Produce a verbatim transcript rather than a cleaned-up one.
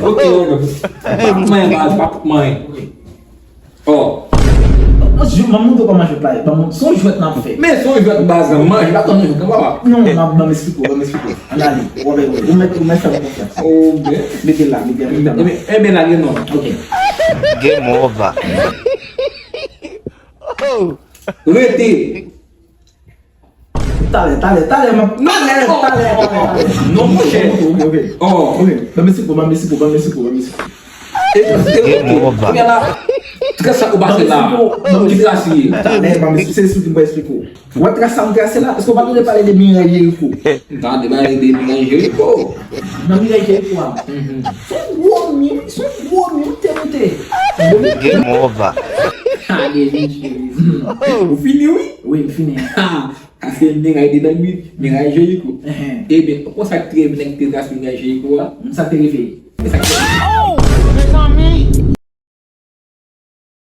Ok, ok. Pa pou mwen, baz, pa pou mwen. Oh. Mwen montre w kòman jwèt la ye. Ban mwen, se yon jwèt n ap fè. Men se yon jwèt baz, manje pa tann jwèt nan papa. Non, ban m esplike w, ban m esplike w. Ann ale, w ap wè, ou mèt, ou mèt fè m konfyans. Oh, ben. Mete l la, mete l la, mete l la. Ebyen, lage non. Ok. Game over. Rete. Talè, talè, talè, m ap. Talè, talè, talè, talè. Non, monchè. Ok, ok. Oh. Ok, ban m esplike w, ban m esplike w, ban m espleke w, ban m espleke w. Kounye a la, trase sa ou pase la. Ki trase li ye? Talè, ban m esplike, se sou ki m pral esplike w. Ou wè trase sa m trase la? Èske w pa tande pale de miray Jeriko? M tande pale de miray Jeriko. Nan miray Jeriko a. Se yon gwo mi, wi, se yon gwo mi, moute, moute. Game over. Ha, Denis, Denis. Ou fini, wi? Wi, m fini. Ha, paske miray de nan mi, miray Jeriko. Ehe. Ebyen, ou konn sa k te nèg te trase miray Jeriko a? Sa te rive. E sa k te